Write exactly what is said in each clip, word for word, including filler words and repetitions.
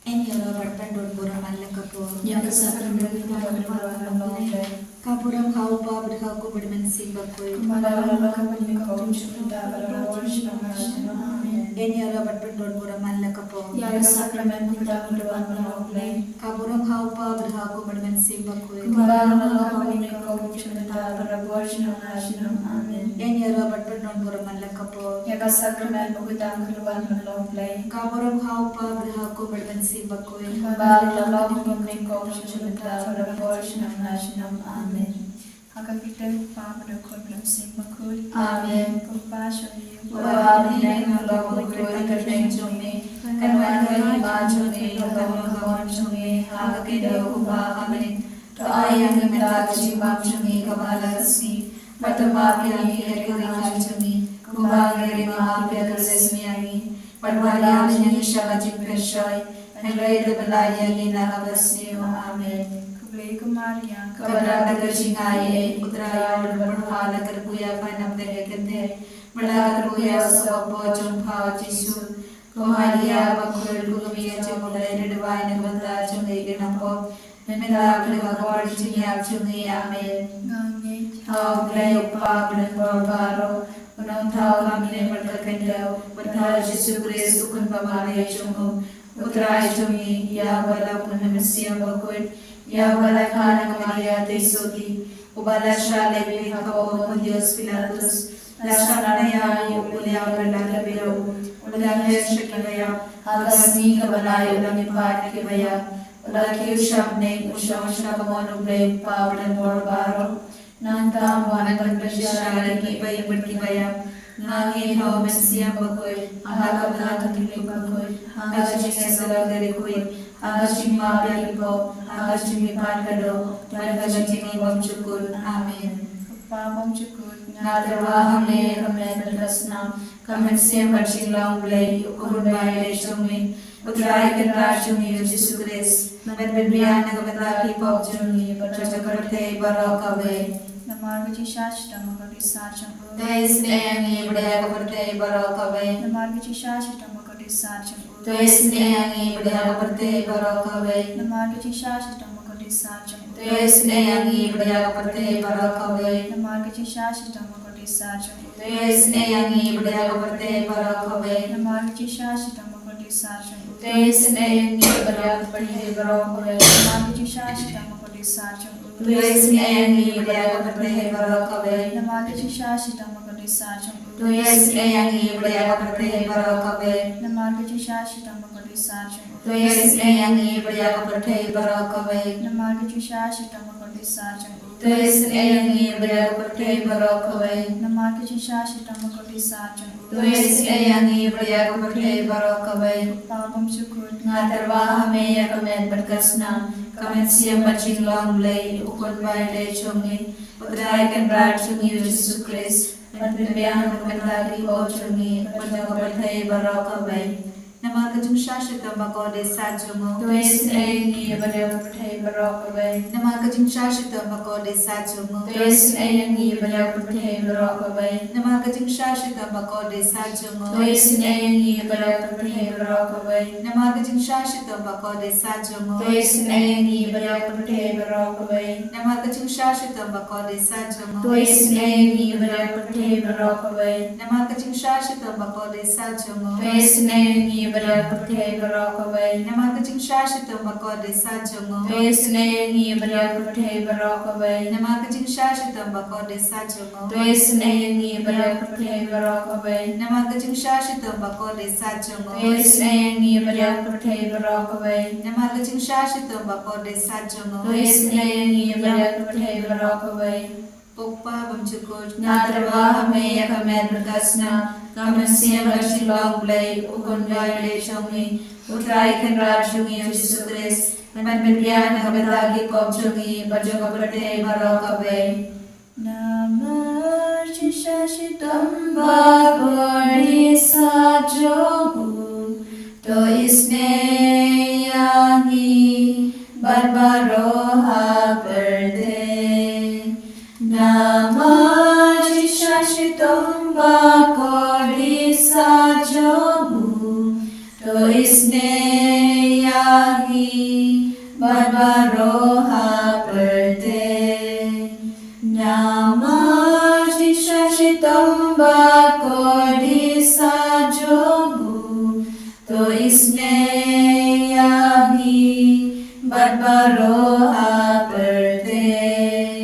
Yn ïaroh bad pyndon burom man la ka pok. Ïa ka sakrament pyndonkam ha u Blei. Ka burom ha u Kpa bad ha u Khun bad u Mynsiem Bakhuid. Kumba la long ha ka mynnyngkong, mynta bad naduh shi nang na shi nang. Amen. Yn ïaroh bad pyndon burom man la ka pok. Ïa ka sakrament pyndonkam ha u Blei. Ka burom ha u Kpa bad ha u Khun bad u Mynsiem Bakhuid. Kumba la long ha ka mynnyngkong, mynta bad naduh shi nang na shi nang. Amen. Yn ïaroh bad pyndon burom man la ka pok. Ïa ka sakrament pyndonkam ha u Blei. Ka burom ha u Kpa bad ha u Khun bad u Mynsiem Bakhuid. Kumba la long ha ka mynnyngkong, mynta bad naduh shi nang na shi nang. Amen. Ha ka kyrteng u Kpa bad u Khun bad u Mynsiem Bakhuid. Amen. Ko Kpa shong ïa u. Uba ha bneng, hynrei ba kyrteng jong me kan wan, ka hima jong me kan long, ka mon jong me ha ka khyndew kumba ha bneng. To ai ïa ngi mynta ka jingbam jong ngi kaba la ka sngi. Bad to map ïa ngi ïa ki ri jong ngi, kumba ngi ruh ngi map ïa ki ri jong ngi. Bad wat ïalam ïa ngi sha ka jingpyrshah, hynrei to pyllait ïa ngi na kaba sniew. Amen. Khublei ko Maria, kaba don da ka jingaiei, u Trai u don bad pha, la kyrkhu ïa phi ha ki khynnah, bad la kyrkhu ïa u son bapop jong pha u Jisu. Ko Maria bakhuid, ko kmie jong u Blei, duwai na ka bynta jong ngi ki nongpop, mynta bad ha ka por jingïap jong ngi. Amen. Nga ngeit ha u Blei u Kpa badonbor baroh, u nongthaw ka bneng bad ka khyndew, bad ha u Jisu Khrist u Khun ba marwei jong u, u Trai jong ngi, ïa uba la pun ha u Mynsiem Bakhuid, ïa uba la kha na ka Maria Theisotti, uba la shah leit bieit ha ka por u Pontius Pilatus, la shah nongïalam, u la ïap, la kyrpad, u la her sha kiba ïap, ha ka sngi kaba lai u la mihpat na kiba ïap, u la kiew sha bneng, u shong sha ka mon u Blei u Kpa badonbor baroh. Nangta un wan ban pynbishar ïa kiba im bad kiba ïap. Nga ngeit ha u Mynsiem Bakhuid, ha ka Balang Katholik bakhuid, ha ka jingïasyllok da ki riewkhuid, ha ka jingmap ïa ki pop, ha ka jingmihpat ka doh, bad ha ka jingim bymjukut. Amen. Ko Kpa bymjukut, nga tyrwa ha me ïa ka met bad ka snam, ka mynsiem bad jinglong Blei, u Khun ba ïeit jong me, u Trai Kynrad jong ngi u Jisu Khrist, ban pynbiang na ka bynta ki pop jong ngi bad jong ka pyrthei baroh kawei. Namar ka jingshah shitom bad ka dohnud jong u. To isynei ïa ngi bad ïa ka pyrthei baroh kawei. Namar ka jingshah shitom bad ka dohnud jong u. To isynei ïa ngi bad ïa ka pyrthei baroh kawei. Namar ka jingshah shitom bad ka dohnud jong u. To isynei ïa ngi bad ïa ka pyrthei baroh kawei. Namar ka jingshah shitom bad ka dohnud jong u. To isynei ïa ngi bad ïa ka pyrthei baroh kawei. Namar ka jingshah shitom bad ka dohnud jong u. To isynei ïa ngi bad ïa ka pyrthei baroh kawei. Namar ka jingshah shitom bad ka dohnud jong u. To isynei ïa ngi bad ïa ka pyrthei baroh kawei. Namar ka jingshah shitom bad ka dohnud jong u. To isynei ïa ngi bad ïa ka pyrthei baroh kawei. Namar ka jingshah shitom bad ka dohnud jong u. To isynei ïa ngi bad ïa ka pyrthei baroh kawei. Namar ka jingshah shitom bad ka dohnud jong u. To isynei ïa ngi bad ïa ka pyrthei baroh kawei. Namar ka jingshah shitom bad ka dohnud jong u. To isynei ïa ngi bad ïa ka pyrthei baroh kawei. Ko Kpa bymjukut, nga tyrwa ha me ïa ka met bad ka snam, ka mynsiem bad jinglong Blei, u Khun ba ïeit jong ngi, u Trai Kynrad jong ngi u Jisu Khrist, ban pynbiang na ka bynta ki pop jong ngi bad jong ka pyrthei baroh kawei. Namar ka jingshah shitom bad ka dohnud jong u. To isynei ïa ngi bad ïa ka pyrthei baroh kawei. Namar ka jingshah shitom bad ka dohnud jong u. To isynei ïa ngi bad ïa ka pyrthei baroh kawei. Namar ka jingshah shitom bad ka dohnud jong u. To isynei ïa ngi bad ïa ka pyrthei baroh kawei. Namar ka jingshah shitom bad ka dohnud jong u. To isynei ïa ngi bad ïa ka pyrthei baroh kawei. Namar ka jingshah shitom bad ka dohnud jong u. To isynei ïa ngi bad ïa ka pyrthei baroh kawei. Namar ka jingshah shitom bad ka dohnud jong u. To isynei ïa ngi bad ïa ka pyrthei baroh kawei. Namar ka jingshah shitom bad ka dohnud jong u. To isynei ïa ngi bad ïa ka pyrthei baroh kawei. Namar ka jingshah shitom bad ka dohnud jong u. To isynei ïa ngi bad ïa ka pyrthei baroh kawei. Namar ka jingshah shitom bad ka dohnud jong u. To isynei ïa ngi bad ïa ka pyrthei baroh kawei. Namar ka jingshah shitom bad ka dohnud jong u. To isynei ïa ngi bad ïa ka pyrthei baroh kawei. Ko Kpa bymjukut, nga tyrwa ha me ïa ka met bad ka snam, ka mynsiem bad jinglong Blei, u Khun ba ïeit jong ngi, u Trai Kynrad jong ngi u Jisu Khrist, ban pynbiang na ka bynta ki pop jong ngi bad jong ka pyrthei baroh kawei. Namar ka jingshah shitom bad ka dohnud jong u, to isynei ïa ngi bad baroh ha pyrthei. Namar ka jingshah shitom bad ka dohnud jong u, to isynei ïa bakordit sah jong u, to isynei ïa ngi bad baroh ha pyrthei.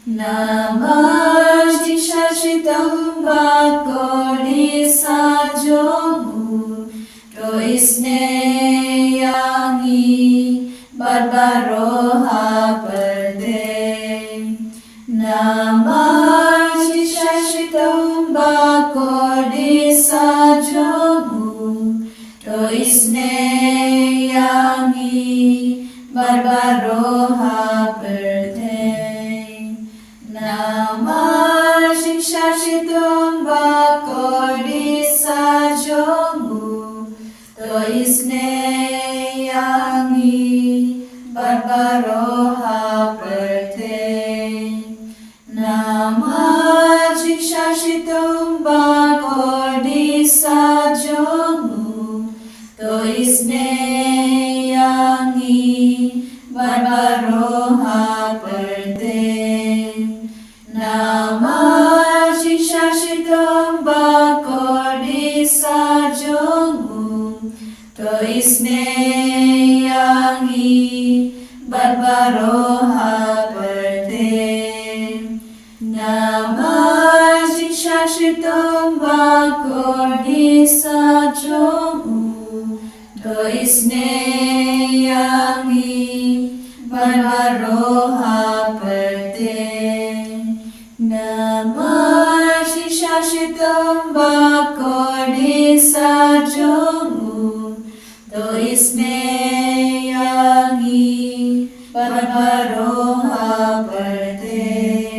Namar jingshah shitom bakordit sah jong u, to isynei ïa ngi bad baroh ha pyrthei. Namar jingshah shitom bakordit sah jong u, to isynei ïa ngi bad baroh ha pyrthei. Namar jingshah shitom bakordit sah jong u, to isynei ïa ngi bad baroh ha pyrthei. Namar jingshah shitom bakordit sah jong u, to isynei ïa ngi bad baroh ha pyrthei. Namar jingshah shitom bakordit sah jong u, to isynei ïa ngi bad baroh ha pyrthei. Namar jingshah shitom bakordit sah jong u, to isynei ïa ngi bad baroh ha pyrthei. Namar jingshah shitom bakordit sah jong u, to isynei ïa ngi bad baroh ha pyrthei.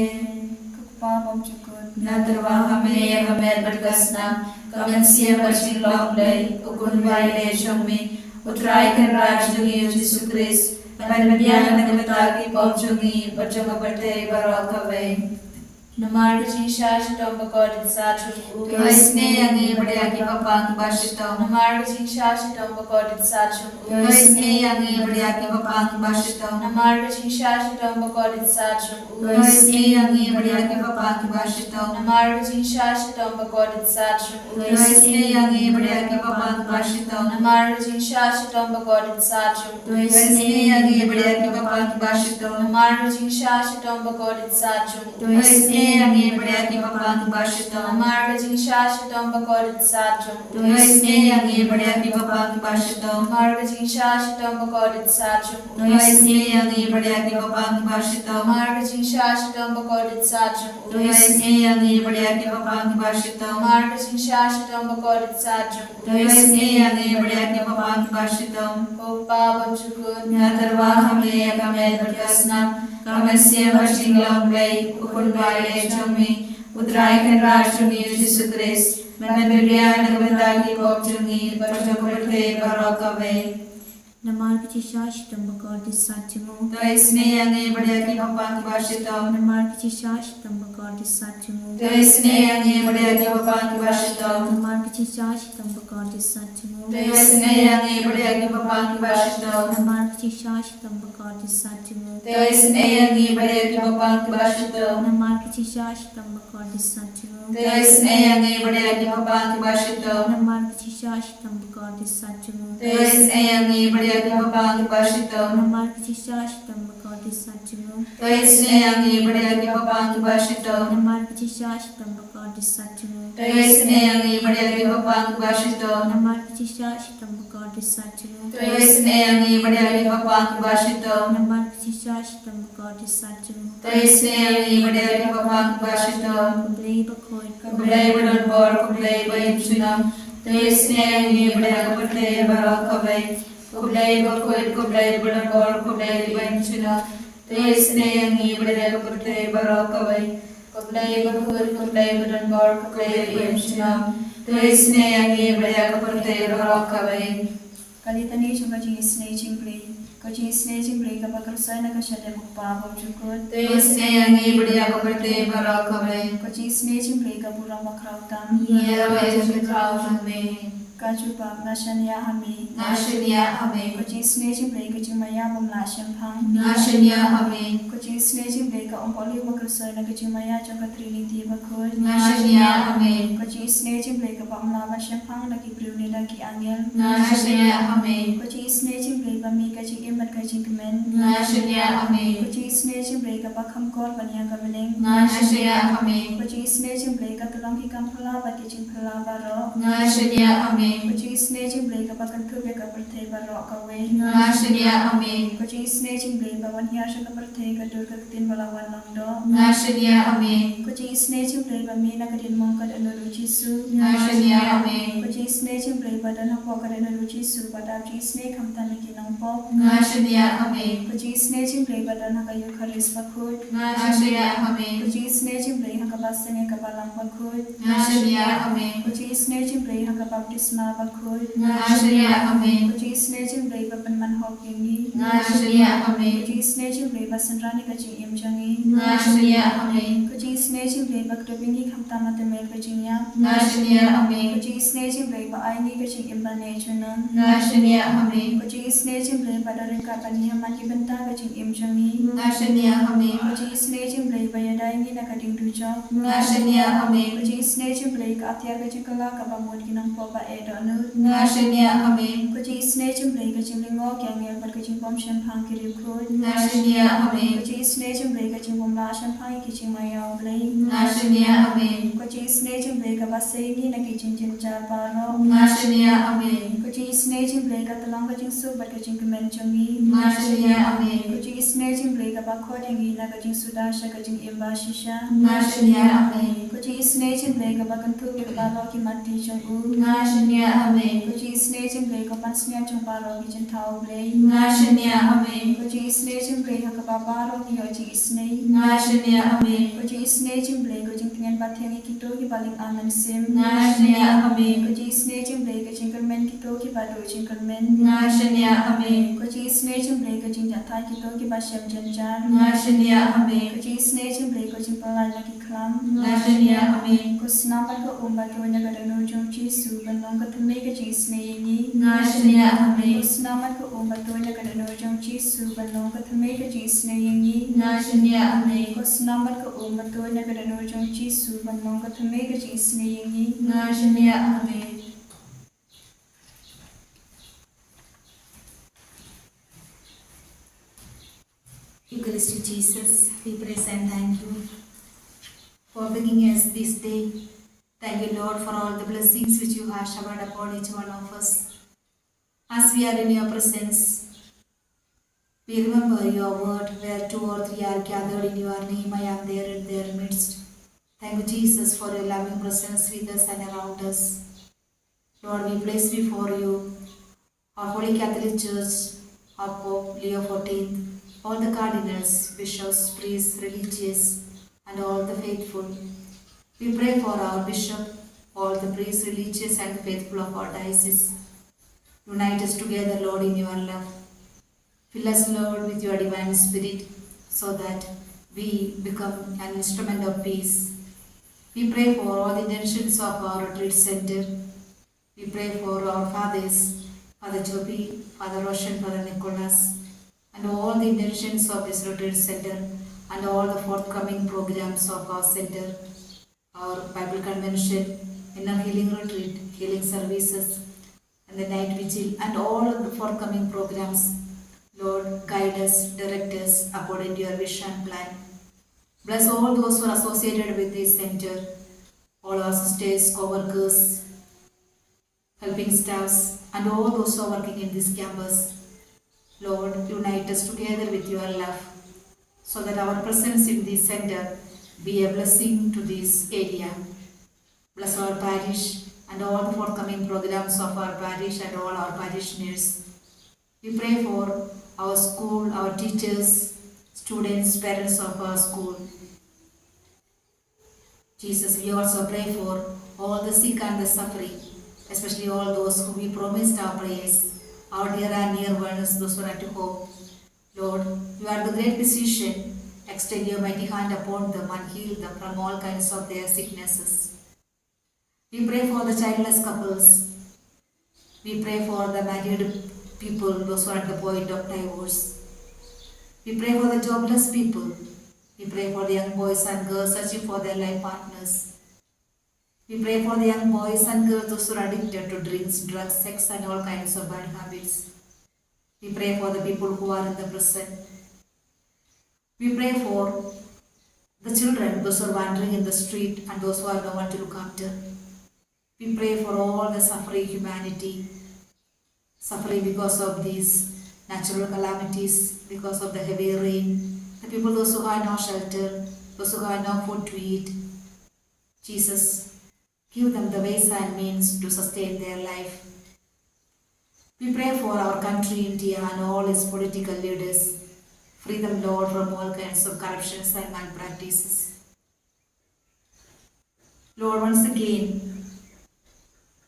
Ko Pa bymjukut, nga tyrwa ha me ïa ka met bad ka snam, ka mynsiem bad jinglong blei, u Khun ba ïeit jong me, u Trai Kynrad jong ngi u Jisu Khrist, ban pynbiang na ka bynta ki pop jong ngi bad jong ka pyrthei baroh kawei. Namar ka jingshah shitom bakordit sah jong u, to isynei ïa ngi bad ïa ki paidbah kiba shitom. Namar ka jingshah shitom bakordit sah jong u, to isynei ïa ngi bad ïa ki paidbah kiba shitom. Namar ka jingshah shitom bakordit sah jong u, to isynei ïa ngi bad ïa ki paidbah kiba shitom. Namar ka jingshah shitom bakordit sah jong u, to isynei ïa ngi bad ïa ki paidbah kiba shitom. Namar ka jingshah shitom bakordit sah jong u, to isynei ïa ngi bad ïa ki paidbah kiba shitom. Namar ka jingshah shitom bakordit sah jong u, to isynei ïa ngi bad ïa ki paidbah kiba shitom. Namar ka jingshah shitom bakordit sah jong u, to isynei ïa ngi bad ïa ki paidbah kiba shitom. Namar ka jingshah shitom bakordit sah jong u, to isynei ïa ngi bad ïa ki paidbah kiba shitom. Namar ka jingshah shitom bakordit sah jong u, to isynei ïa ngi bad ïa ki paidbah kiba shitom. Namar ka jingshah shitom bakordit sah jong u, to isynei ïa ngi bad ïa ki paidbah kiba shitom. Ko Pa bymjukut, nga tyrwa ha me ïa ka met bad ka snam, ka mynsiem bad jinglong blei, u Khun ba ïeit jong me, u Trai Kynrad jong ngi u Jisu Khrist, ban pynbiang na ka bynta ki pop jong ngi bad jong ka pyrthei baroh kawei. Namar ka jingshah shitom bakordit sah jong u, to isynei ïa ngi bad ïa ki paidbah kiba shitom. Namar ka jingshah shitom bakordit sah jong u, to isynei ïa ngi bad ïa ki paidbah kiba shitom. Namar ka jingshah shitom bakordit sah jong u, to isynei ïa ngi bad ïa ki paidbah kiba shitom. Namar ka jingshah shitom bakordit sah jong u, to isynei ïa ngi bad ïa ki paidbah kiba shitom. Namar ka jingshah shitom bakordit sah jong u, to isynei ïa ngi bad ïa ki paidbah kiba shitom. Namar ka jingshah shitom bakordit sah jong u, to isynei ïa ngi bad ïa ki paidbah kiba shitom. Namar ka jingshah shitom bakordit sah jong u, to isynei ïa ngi bad ïa ki paidbah kiba shitom. Namar ka jingshah shitom bakordit sah jong u, to isynei ïa ngi bad ïa ki paidbah kiba shitom. Namar ka jingshah shitom bakordit sah jong u, to isynei ïa ngi bad ïa ki paidbah kiba shitom. Namar ka jingshah shitom bakordit sah jong u, to isynei ïa ngi bad ïa ki paidbah kiba shitom. Ko Blei bakhuid, ko Blei badonbor, ko Blei ba im junom, to isynei ïa ngi bad ïa ka pyrthei baroh kawei. Ko Blei bakhuid, ko Blei badonbor, ko Blei ba im junom, to isynei ïa ngi bad ïa ka pyrthei baroh kawei. Ko Blei bakhuid, ko Blei badonbor, ko Blei ba im junom, to isynei ïa ngi bad ïa ka pyrthei baroh kawei. Ka Litani jong ka jingisynei jingblei. Ka jingisynei jingblei kaba kyrshai na ka shadem u Kpa bymjukut, to isynei ïa ngi bad ïa ka pyrthei baroh kawei. Ka jingisynei jingblei ka burom bakhraw tam. Ïa ka jingkhraw jong me. Ka jubab, nga shaniah ha me. Nga shaniah ha me. Ko jingisynei jong U Blei ka jingmaïa bym lah shemphang. Nga shaniah ha me. Ko jingisynei jong U Blei ka umpohliew ba khuslai na ka jingmaïa jong ka Trinity bakhuid. Nga shaniah ha me. Ko jingisynei jong U Blei kaba ym lah ban shemphang da ki briew ne da ki angel. Nga shaniah ha me. Ko jingisynei jong U Blei ba mih ka jingim bad ka jingkmen. Nga shaniah ha me. Ko jingisynei jong U Blei kaba kham kor ban ïa ka bneng. Nga shaniah ha me. Ko jingisynei jong U Blei ka tyllong ki kam phylla bad ki jingphylla baroh. Nga shaniah ha me. Ko jingisynei jong U Blei kaba kynthup ïa ka pyrthei baroh kawei. Nga shaniah ha me. Ko jingisynei jong U Blei ba wan hiar sha ka pyrthei ka dur ka ktien ba la wan long doh. Nga shaniah ha me. Ko jingisynei jong U Blei ba mih na ka diengphna ka dohnud U Jisu. Nga shaniah ha me. Ko jingisynei jong U Blei ba don hapoh ka dohnud U Jisu ba dap jingisynei khamtam ïa ki nongpop. Nga shaniah ha me. Ko jingisynei jong U Blei ba don ha ka Eukharist bakhuid. Nga shaniah ha me. Ko jingisynei jong U Blei ha kaba seng ïa ka Balang bakhuid. Nga shaniah ha me. Ko jingisynei jong U Blei ha ka baptisma bakhuid. Nga shaniah ha me. Ko jingisynei jong U Blei ba pynman hok ïa ngi. Nga shaniah ha me. Ko jingisynei jong U Blei ba synran ïa ka jingim jong ngi. Nga shaniah ha me. Ko jingisynei jong U Blei ba kdup ïa ngi khamtam ha tymmen ka jingïap. Nga shaniah ha me. Ko jingisynei jong U Blei ba ai ïa ngi ka jingim ba neh junom. Nga shaniah ha me. Ko jingisynei jong U Blei ba da ryngkat bad ngi ha man ki bynta ka jingim jong ngi. Nga shaniah ha me. Ko jingisynei jong U Blei ba ïada ïa ngi na ka diengdujok. Nga shaniah ha me. Ko jingisynei jong U Blei ka atiar ka jingkylla kaba mut ki nongpop ba eh dohnud. Nga shaniah ha me. Ko jingisynei jong U Blei ka jinglyngngoh ki angel bad ka jingbymshemphang ki riewkhuid. Nga shaniah ha me. Ko jingisynei jong U Blei ka jingbymlah shemphang ïa ki jingmaïa U Blei. Nga shaniah ha me. Ko jingisynei jong U Blei kaba sei ïa ngi na ki jingjynjar baroh. Nga shaniah ha me. Ko jingisynei jong U Blei ka tyllong ka jingsuk bad ka jingkmen jong ngi. Nga shaniah ha me. Ko jingisynei jong U Blei kaba khot ïa ngi na ka jingsuda sha ka jingim ba shisha. Nga shaniah ha me. Ko jingisynei jong U Blei kaba kynthup ïa baroh ki matti jong u. Nga shaniah ha me. Ko jingisynei jong U Blei ka pansngiat jong baroh ki jingthaw U Blei. Nga shaniah ha me. Ko jingisynei jong U Blei ha kaba baroh ki ïoh jingisynei. Nga shaniah ha me. Ko jingisynei jong U Blei ka jingtngen ba thiang ïa kito kiba lyngba mynsiem. Nga shaniah ha me. Ko jingisynei jong U Blei ka jingkyrmen kito kiba duh jingkyrmen. Nga shaniah ha me. Ko jingisynei jong U Blei ka jingjahthait kito kiba shem jynjar. Nga shaniah ha me. Ko jingisynei jong U Blei ka jingpyllait na ki khlam. Nga shaniah ha me. Ko snam bad ka um ba tuid na ka dohnud jong U Jisu ban long ka thymmei ka jingisynei ïa ngi. Nga shaniah ha me. Ko snam bad ka um ba tuid na ka dohnud jong U Jisu ban long ka thymmei ka jingisynei ïa ngi. Nga shaniah ha me. Ko snam bad ka um ba tuid na ka dohnud jong U Jisu ban long ka thymmei ka jingisynei ïa ngi. Nga shaniah ha me. Eucharistic Jesus, we praise and thank you for bringing us this day. Thank you, Lord, for all the blessings which you have showered upon each one of us. As we are in your presence, we remember your word, "Where two or three are gathered in your name, I am there in their midst." Thank you, Jesus, for your loving presence with us and around us. Lord, we place before you our Holy Catholic Church, our Pope Leo fourteenth, all the cardinals, bishops, priests, religious, and all the faithful. We pray for our bishop, all the priests, religious, and the faithful of our diocese. Unite us together, Lord, in your love. Fill us, Lord, with your divine spirit, so that we become an instrument of peace. We pray for all the intentions of our retreat center. We pray for our fathers, Father Joby, Father Roshan, Father Nicholas, and all the intentions of this retreat center and all the forthcoming programs of our center, our Bible convention, inner healing retreat, healing services, and the night vigil, and all of the forthcoming programs. Lord, guide us, direct us according to your wish and plan. Bless all those who are associated with this center, all our sisters, co-workers, helping staffs, and all those who are working in this campus. Lord, unite us together with your love, so that our presence in this center be a blessing to this area. Bless our parish and all the forthcoming programs of our parish and all our parishioners. We pray for our school, our teachers, students, parents of our school. Jesus, we also pray for all the sick and the suffering, especially all those whom we promised our prayers, our dear and near ones, those who are at home. Lord, you are the great physician. Extend your mighty hand upon them and heal them from all kinds of their sicknesses. We pray for the childless couples. We pray for the married people, those who are at the point of divorce. We pray for the jobless people. We pray for the young boys and girls searching for their life partners. We pray for the young boys and girls, those who are addicted to drinks, drugs, sex, and all kinds of bad habits. We pray for the people who are in the prison. We pray for the children, those who are wandering in the street, and those who have no one to look after. We pray for all the suffering humanity, suffering because of these natural calamities, because of the heavy rain, the people, those who have no shelter, those who have no food to eat. Jesus, give them the ways and means to sustain their life. We pray for our country, India, and all its political leaders. Free them, Lord, from all kinds of corruptions and malpractices. Lord, once again,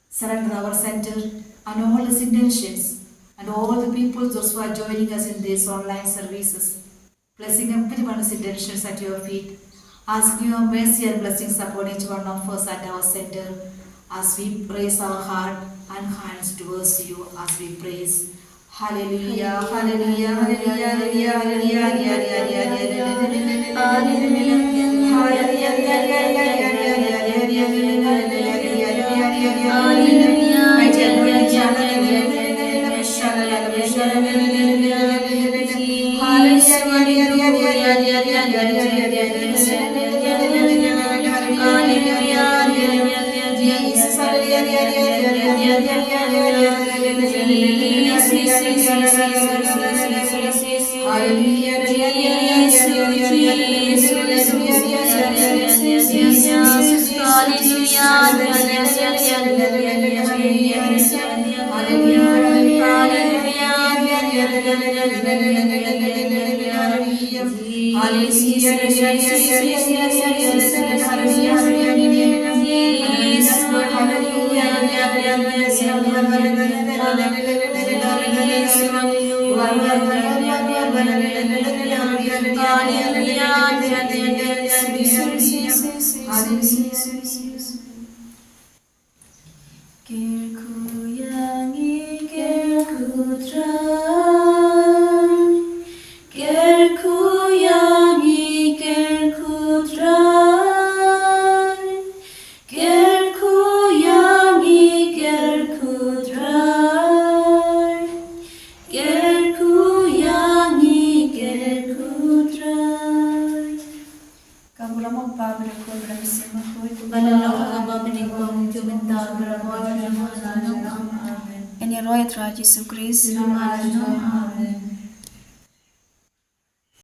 surrender our center and all its intentions and all the people, those who are joining us in these online services. Placing everyone's intentions at your feet, asking your mercy and blessings upon each one of us at our center as we raise our heart and hands towards you as we praise. Hallelujah, hallelujah, hallelujah, hallelujah, hallelujah, hallelujah, hallelujah. Kyrkhu ïa ngi, kyrkhu Trai. Kyrkhu ïa ngi, kyrkhu Trai. Kyrkhu ïa ngi, kyrkhu Trai. Kyrkhu ïa ngi, kyrkhu Trai. Ka burom u Kpa bad u Khun bad u Mynsiem Bakhuid. Ba la long ha kaba nyngkong, mynta bad baroh. Amen. Ngi ïaroh ïa u Trai Jisu Khrist. Amen.